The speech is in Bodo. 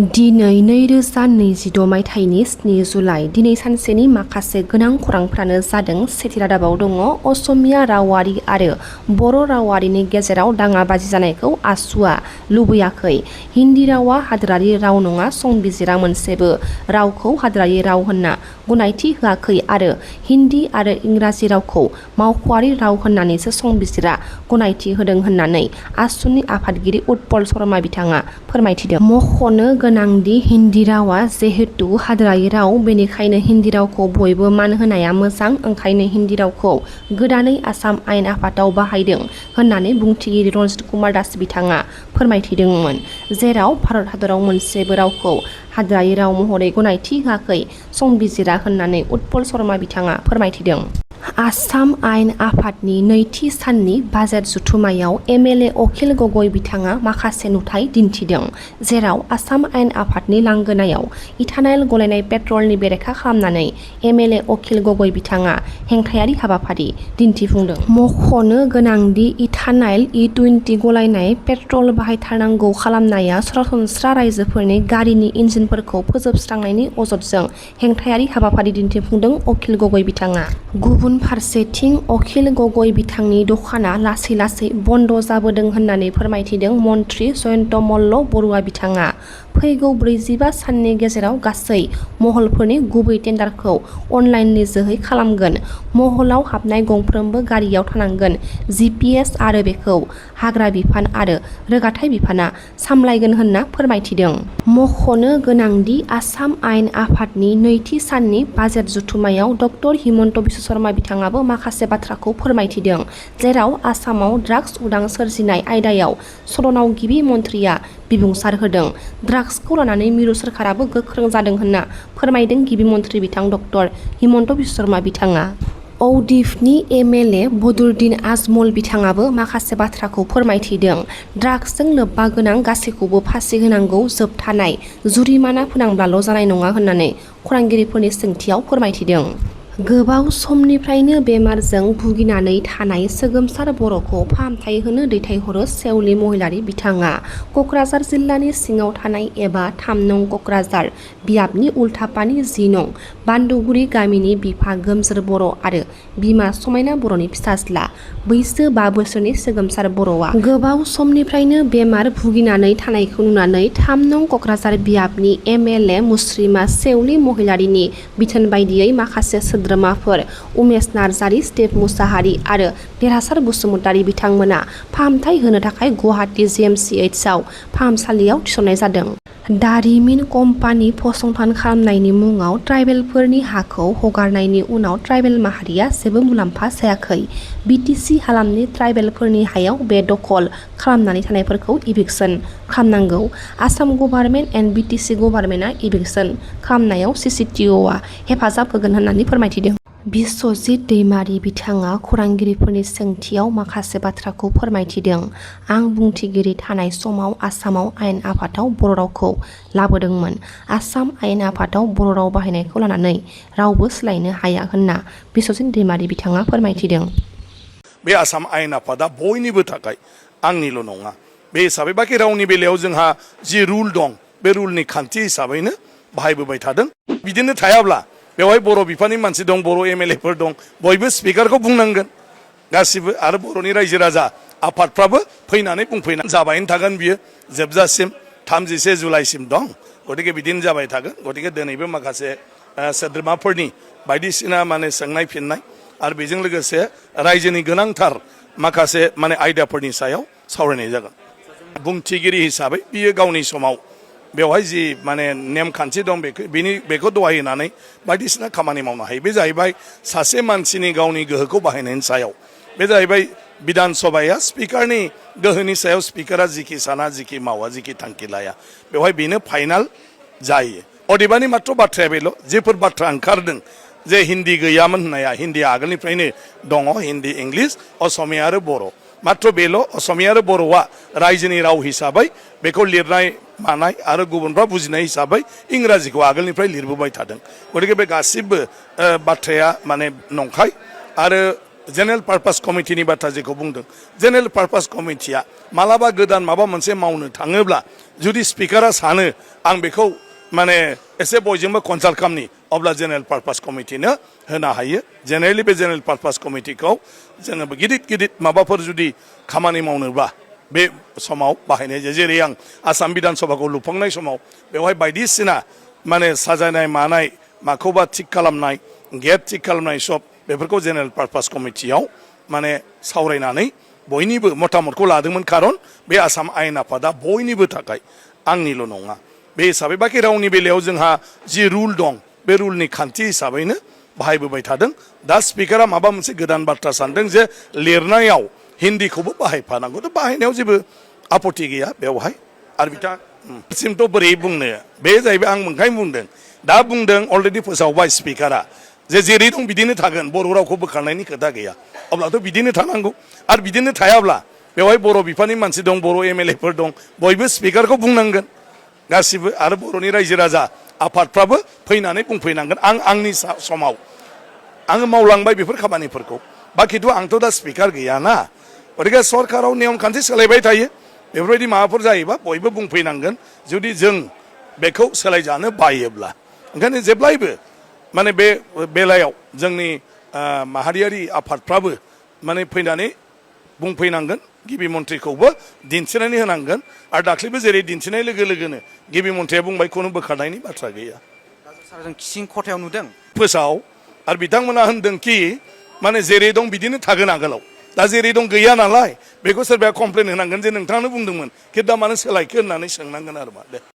दिनै 2026 मायथाइनि 7 जुलाइ दिनै सानसेनि माखासे गोनां खौरांफ्रानो जादों। सेथि रादाबाव दङ असमिया रावारि आरो बर' रावारिनि गेजेराव दाङाबाजि जानायखौ आसुआ लुबैयाखै। हिन्दी रावा हादोरारि राव नङा। संबिजिरा मोनसेबो रावखौ हादोरारि राव होनना गनायथि होआखै आरो हिन्दी आरो इंराजि रावखौ मावख'आरि राव होननानैसो संबिजिरा गनायथि होदों होननानै आसुनि आफादगिरि उत्पल शर्मा बिथाङा फोरमायथिदों। मख'नो गोनांदि हिन्दी रावा जिहेतु हादोरारि राव, बेनिखायनो हिन्दी रावखौ बयबो मान होनाया मोजां। ओंखायनो हिन्दी रावखौ गोदानै आसाम आयेन आफादाव बाहायदों होननानै बुंथिगिरि रनजित कुमार दास बिथाङा फोरमायथिदोंमोन। जेराव भारत हादराव मोनसेबो रावखौ हादोरारि राव महरै गनायथि होआखै संबिजिरा होननानै उत्पल शर्मा बिथाङा फोरमायथिदों। आसाम आयेन आफादनि नैथि साननि बाजेट जथुम्मायाव एमएलए अखिल गगৈ बिथाङा माखासे नुथाय दिन्थिदों। जेराव आसाम आयेन आफादनि लांगोनायाव इथानल गलायनाय पेट्रलनि बेरेखा खालामनानै एमएलए अखिल गगৈ बिथाङा हेंथायारि हाबाफारि दिन्थिफुंदों। मख'नो गोनांदि इथानल E20 गलायनाय पेट्रल बाहायथारनांगौ खालामनाया सरासनस्रा राइजोफोरनि गारिनि इन्जिनफोरखौ फोजोबस्रांनायनि अजदजों हेंथायारि हाबाफारि दिन्थिफुंदों अखिल गगৈ बिथाङा। गुबुन फारसेथिं अखिल गगৈ बिथांनि दखाना लासै लासै बन्द जाबोदों होननानै फोरमायथिदों मन्त्रि जयन्त मल्ल बरुवा बिथाङा। फैगौ 45 साननि गेजेराव गासै महलफोरनि गुबै टेन्डारखौ अनलाइननि जोहै खालामगोन। महलाव हाबनाय गंफ्रोमबो गारियाव थानांगोन GPS आरो बेखौ हाग्रा बिफान आरो रोगाथाइ बिफाना सामलायगोन होनना फोरमायथिदों। मख'नो गोनांदि आसाम आयेन आफादनि नैथि साननि बाजेट जथुम्मायाव डक्टर हिमन्त बिश्व शर्मा बिथाङाबो माखासे बाथ्राखौ फोरमायथिदों। जेराव आसामाव ड्राग्स उदां सोरजिनाय आयदायाव सदनाव गिबि मन्थ्रिया बिबुंसार होदों। ड्राग्सखौ लानानै मिरु सोरखाराबो गोख्रों जादों होनना फोरमायदों गिबि मन्थ्रि बिथां डक्टर हिमन्त बिश्व शर्मा बिथाङा। औदिफनि एमएलए बदरुद्दिन आजमल बिथाङाबो माखासे बाथ्राखौ फोरमायथिदों। ड्राग्सजों लोब्बा गोनां गासैखौबो फासि होनांगौ, जोबथानाय जुरिमाना फोनांब्लाल' जानाय नङा होननानै खौरांगिरिफोरनि सोंथियाव फोरमायथिदों। गोबाव समनिफ्रायनो बेमारजों भुगिनानै थानाय सोगोमसार बर'खौ फाहामथाय होनो दैथायहरो सेउलि महिलारि बिथाङा। कक्राझार जिल्लानि सिङाव थानाय एबा 3 नं कक्राझार बियाबनि उल्थापानि 10 नं बान्दुगुरि गामिनि बिफा गोमजोर बर' आरो बिमा समायना बर'नि फिसाज्ला बैसो 5 बोसोरनि सोगोमसार बर'आ गोबाव समनिफ्रायनो बेमार भुगिनानै थानायखौ नुनानै 3 नं कक्राझार बियाबनि एमएलए मुस्रिमा सेउलि महिलारिनि बिथोन बायदियै माखासे सोद्रोमाफोर उमेश नार्जारि, स्टेप मुसाहारि आरो देरहासार बसुमतारि बिथांमोना फाहामथाय होनो थाखाय गुवाहाटी GMCHआव फाहामसालियाव थिसननाय जादों। दारिमिन कम्पानि फसंथान खालामनायनि मुङाव ट्राइबेलफोरनि हाखौ हगारनायनि उनाव ट्राइबेल माहारिया जेबो मुलाम्फा जायाखै। बिटिसि हालामनि ट्राइबेलफोरनि हायाव बेदखल खालामनानै थानायफोरखौ इभिक्सन खालामनांगौ। आसाम गभार्नमेन्ट एन्ड बिटिसि गभार्नमेन्टआ इभिक्सन खालामनायाव CCTOआ हेफाजाब होगोन होननानै फोरमायथिदों। बिश्वजित दैमारि बिथाङा खौरांगिरिफोरनि सोंथियाव माखासे बाथ्राखौ फोरमायथिदों। आं बुंथिगिरि थानाय समाव आसामाव आयेन आफादाव बर' रावखौ लाबोदोंमोन। आसाम आयेन आफादाव बर' राव बाहायनायखौ लानानै रावबो सोलायनो हाया होनना बिश्वजित दैमारि बिथाङा फोरमायथिदों। बे आसाम आयेन आफादा बयनिबो थाखाय, आंनिल' नङा। बे हिसाबै बाखि रावनि बेलायाव जोंहा जि रुल दं बे रुलनि खान्थि हिसाबैनो बाहायबोबाय थादों। बिदिनो थायाब्ला बेवहाय बर' बिफाननि मानसि दं, बर' एमएलएफोर दं, बयबो स्पिकारखौ बुंनांगोन गासिबो। आरो बर'नि रायजो राजा आफादफ्राबो फैनानै बुंफैनानै जाबायनो थागोन। बियो जोबजासिम 31 जुलाइसिम दं। गतिके बिदिनो जाबाय थागोन। गतिके दिनैबो माखासे सोद्रोमाफोरनि बायदिसिना सोंनाय फिननाय आरो बेजों लोगोसे रायजोनि गोनांथार माखासे आयदाफोरनि सायाव सावरायनाय जागोन। बुंथिगिरि हिसाबै बियो गावनि समाव बेवहाय जि नेमखान्थि दं बेखौ दहाय होनानै बायदिसिना खामानि मावनो हायो। बे जाहैबाय सासे मानसिनि गावनि गोहोखौ बाहायनायनि सायाव। बे जाहैबाय बिधान सभाया स्पिकारनि गोहोनि सायाव स्पिकारा जिखि साना, जिखि मावा, जिखि थांखि लाया बेवहाय बेनो फाइनाल जायो। अदेबानि मात्र बाथ्राया बेल' जेफोर बाथ्रा ओंखारदों जे हिन्दी गैयामोन होननाया, हिन्दीया आगोलनिफ्रायनो दङ। हिन्दी, इंलिस, असमिया आरो बर'। मात्र बेल' असमिया आरो बर'आ रायजोनि राव हिसाबै बेखौ लिरनाय मानाय आरो गुबुनफ्रा बुजिनाय हिसाबै इंराजिखौ आगोलनिफ्राय लिरबोबाय थादों। गतिके बे गासिबो बाथ्राया नंखाय। आरो जेनेरेल पार्पास कमिटिनि बाथ्रा जेखौ बुंदों जेनेरेल पार्पास कमिटिया मालाबा गोदान माबा मोनसे मावनो थाङोब्ला जुदि स्पिकारा सानो आं बेखौ माने एसे बयजोंबो कनसाल्ट खालामनि अब्ला जेनेरेल पार्पास कमिटिनो होनो हायो जेनेरेलि बे जेनेरेल पार्पास कमिटिखौ जोङो गिदिर गिदिर माबाफोर जुदि खामानि मावनोब्ला बे समाव बाहायनाय जायो जेरै आं आसाम बिधान सभाखौ लुफुंनाय समाव बेवहाय बायदिसिना माने साजायनाय मानाय माखौबा थिक खालामनाय गेट थिक खालामनाय सब बेफोरखौ जेनेरेल पार्पास कमिटियाव माने सावरायनानै बयनिबो मतामतखौ लादोंमोन खारन बे आसाम आयेन आफादा बयनिबो थाखाय आंनिल' नङा बे हिसाबै बाखि रावनि बेलायाव जोंहा जि रुल दं बे रुलनि खान्थि हिसाबैनो बाहायबोबाय थादों दा स्पिकारा माबा मोनसे गोदान बाथ्रा सानदों जे लिरनायाव हिन्दीखौबो बाहायफानांगौ थ' बाहायनायाव जेबो आपत्ति गैया बेवहाय आरो बिथांसिमथ' बोरै बुंनो बे जाहैबाय आं ओंखायनो बुंदों दा बुंदों अलरेडि फोसावबाय स्पिकारा जे जेरै दं बिदिनो थागोन बर' रावखौ बोखारनायनि खोथा गैया अब्लाथ' बिदिनो थानांगौ आरो बिदिनो थायाब्ला बेवहाय बर' बिफाननि मानसि दं बर' एमएलएफोर दं बयबो स्पिकारखौ बुंनांगोन गासिबो आरो बर'नि रायजो राजा आफादफ्राबो फैनानै बुंफैनांगोन आंनि समाव आङो मावलांबाय बेफोर खामानिफोरखौ बाखिथ' आंथ' दा स्पिकार गैयाना गतिके सरकाराव नियम खान्थि सोलायबाय थायो बेफोरबायदि माबाफोर जायोबा बयबो बुंफैनांगोन जुदि जों बेखौ सोलायजानो बायोब्ला ओंखायनो जेब्लायबो माने बे बेलायाव जोंनि माहारियारि आफादफ्राबो माने फैनानै बुंफैनांगोन गिबि मन्थ्रिखौबो दिन्थिनानै होनांगोन आरो दाख्लैबो जेरै दिन्थिनाय लोगो लोगोनो गिबि मन्थ्रिया बुंबाय खुनु बोखारनायनि बाथ्रा गैया जों सिं खथायाव नुदों फोसाव आरो बिथांमोना होनदों कि माने जेरै दं बिदिनो थागोन आगोलाव दा जेरै दं गैया नालाय बेखौ सोरबाया कमप्लेन होनांगोन जे नोंथाङानो बुंदोंमोन कि दा मानो सोलायखो होननानै सोंनांगोन आरो मा दे